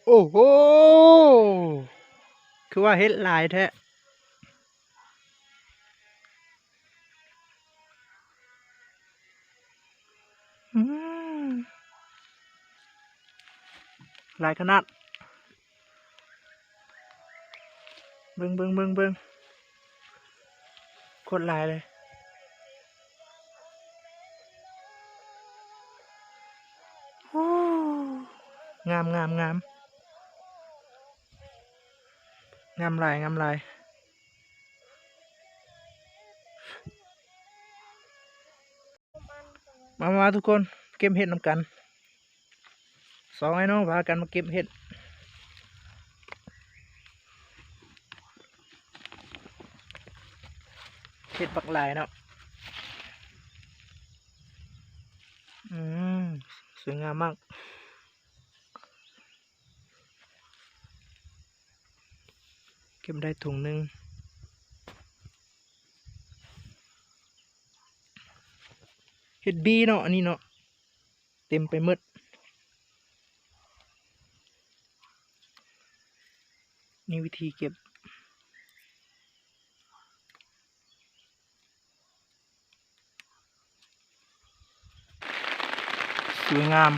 ໂອ້ໂຫ ຄືວ່າເຫັດຫຼາຍແທ້. ອືມ ຫຼາຍຂະໜາດ. ເບິ່ງ ເບິ່ງ ເບິ່ງ ເບິ່ງ ໂຄດຫຼາຍເລີຍ. ໂອ້ ງາມ ງາມ ງາມ ງາມຫຼາຍ ງາມຫຼາຍ. ມາ ມາ ທຸກຄົນ ເກັບເຫັດນຳກັນ. ສອງອ້າຍນ້ອງພາກັນມາເກັບເຫັດ. ເຫັດບັກຫຼາຍເນາະ. ອືມ ສວຍງາມມາກ. ເກັບໄດ້ຖົງໜຶ່ງ. ເຫັດບີເນາະ ອັນນີ້ເນາະ ເຕັມໄປໝົດ. ນີ້ວິທີເກັບ. ສວຍງາມ.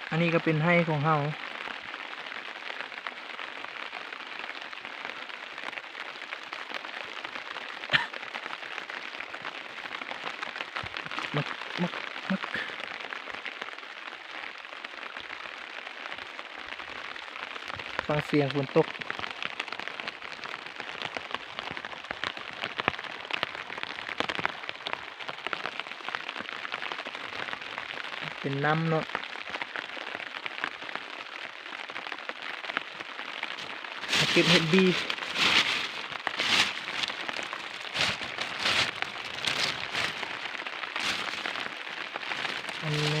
ອັນນີ້ກໍເປັນໄຮ່ຂອງເຮົາ. ມັກ ມັກ ມັກ ຟັງສຽງຝົນຕົກ. ເປັນນ້ຳເນາະ. ມາເກັບເຫັດບີ. ອັນນີ້